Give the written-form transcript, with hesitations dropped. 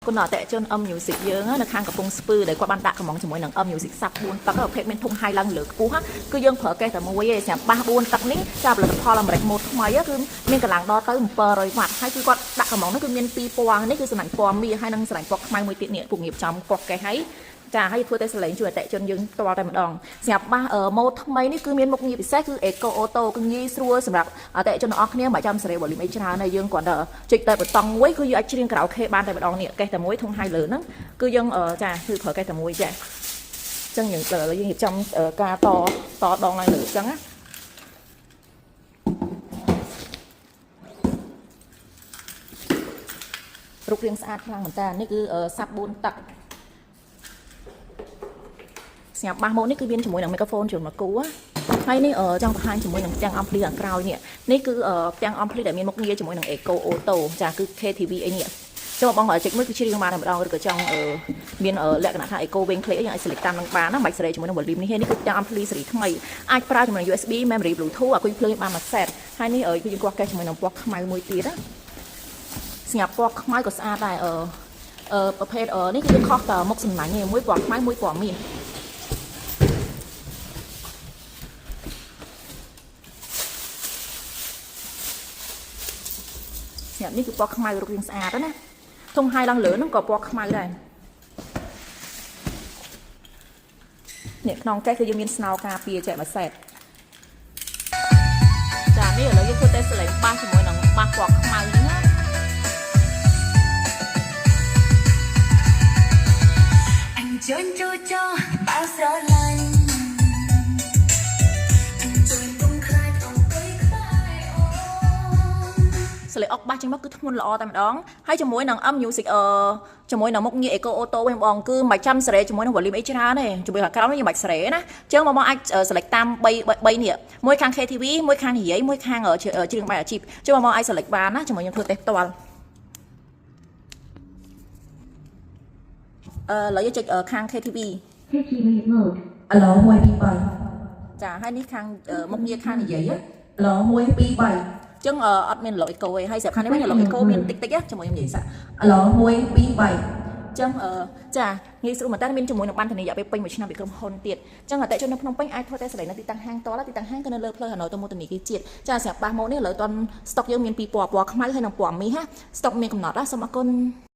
គុណអតិថិជន M Music យើងនៅខាងកំពង់ស្ពឺដែលគាត់បានដាក់កំងជាមួយនឹង M Music Sub 4ទឹកប្រភេទមានធុងហាយឡើងលើខ្ពស់គឺយើងប្រើកេសតែមួយឯងសម្រាប់បាស4ទឹកនេះចាផលិតផលអាមេរិកម៉ូតថ្មីគឺមានកម្លាំងដល់ទៅ700វ៉ាត់ហើយគឺគាត់ដាក់កំងនោះគឺមានពីរពណ៌នេះគឺស្រឡាញ់ពណ៌មាសហើយនិងស្រឡាញ់ពណ៌ខ្មៅមួយទៀតនេះពួករៀបចំកោះកេសហើយចាឲ្យធ្វើតែសលេងជួយអតិជនយើងផ្ទាល់តែម្ដងសម្រាប់បាសម៉ូតថ្មីនេះគឺមានមុខងារពិសេសគឺ Eco Auto គឺងាយស្រួលសម្រាប់អតិជនទាំងអស់គ្នាមិនចាំសេរី volume អីច្រើនហើយយើងគ្រាន់តែចុចតែប៊ូតុងមួយគឺយើងអាចច្រៀងខារ៉ាអូខេបានតែម្ដងនេះកេសតែមួយធុងហាយលើហ្នឹងគឺយើងចាគឺប្រើកេសតែមួយចាអញ្ចឹងយើងយើងរៀបចំការតតដងឡើងលើអញ្ចឹងណារូបរាងស្អាតខ្លាំងមែនតើនេះគឺ sub 4ទឹកស្រាប់បាសម៉ូតនេះគឺមានជាមួយនឹងមីក្រូហ្វូនជាមួយគូហើយនេះចង់បង្ហាញជាមួយនឹងផ្ទាំង ampli ខាងក្រោយនេះនេះគឺផ្ទាំង ampli ដែលមានមុខងារជាមួយនឹង Eco Auto ចាគឺ KTV អីនេះចូលបងចុចមួយគឺច្រៀងបានតែម្ដងឬក៏ចង់មានលក្ខណៈថា Eco វិញ play យើងអាច select តាមនឹងបានណាមិនបាច់សេរីជាមួយនឹង volume នេះទេនេះគឺផ្ទាំង ampli សេរីថ្មីអាចប្រើជាមួយនឹង USB memory Bluetooth អាគុយភ្លើងបានមួយ set ហើយនេះគឺយើងកោះកេះជាមួយនឹងពណ៌ខ្មៅមួយទៀតណាស្រាប់ពណ៌ខ្មៅក៏ស្អាតដែរអឺប្រភេទនេះគឺយើងខុសតមុខសំណាញ់ឯងមួយពណ៌ខ្មៅមួយពណ៌មាសស្រាប់នេះគឺពណ៌ខ្មៅរូបរាងស្អាតណាធុងហាយឡើងលើហ្នឹងក៏ពណ៌ខ្មៅដែរនេះក្នុងកេះគឺយើងមានស្នោការពារចែកមួយសេតចានេះឥឡូវយើងធ្វើតេស្តសលេងបាសជាមួយនឹងបាសពណ៌ខ្មៅនេះណា អញជន់ចូលចោបើស្រឡាញ់អញជន់ទុំខ្លាចអង្គុយក្បែរអូន សលេងអុកបាសចេញមកគឺធ្ងន់ល្អតែម្ដងហើយជាមួយនឹង M Music ជាមួយនឹងមុខងារ Eco Auto វិញបងគឺមិនចាំសេរីជាមួយនឹង volume អីច្រើនទេជាមួយខាងក្រោមនេះយើងមិនបាច់សេរីណាអញ្ចឹងបងបងអាច select តាម3 3នេះមួយខាង KTV មួយខាងនិយាយមួយខាងច្រៀងបែបអាជីពអញ្ចឹងបងបងអាច select បានណាជាមួយខ្ញុំធ្វើតេស្តផ្ទាល់ឥឡូវយើងចុចខាង KTV KTV mode. ឥឡូវ1 2 3ចាហើយនេះខាងមុខងារខាងនិយាយឥឡូវ1 2 3ចឹងអត់មានឡូអេកូទេហើយស្រាប់ខាងនេះវិញឡូអេកូមានតិចតិចជាមួយខ្ញុំនិយាយសាឥឡូវ1 2 3ចឹងចាងាយស្រួលមែនតើមានជាមួយនឹងបានធានារយៈពេលពេញមួយឆ្នាំពីក្រុមហ៊ុនទៀតចឹងអតិថិជននៅភ្នំពេញអាចធ្វើតែសេរីនៅទីតាំងហាងតទីតាំងហាងគឺនៅលើផ្លូវហាណូយទៅមុខធនាគារជាតិចាសម្រាប់បាសម៉ូតនេះឥឡូវតន់ស្តុកយើងមានពីរពណ៌ពណ៌ខ្មៅហើយនិងពណ៌មាសណាស្តុកមានកំណត់ណាសូមអរគុណ។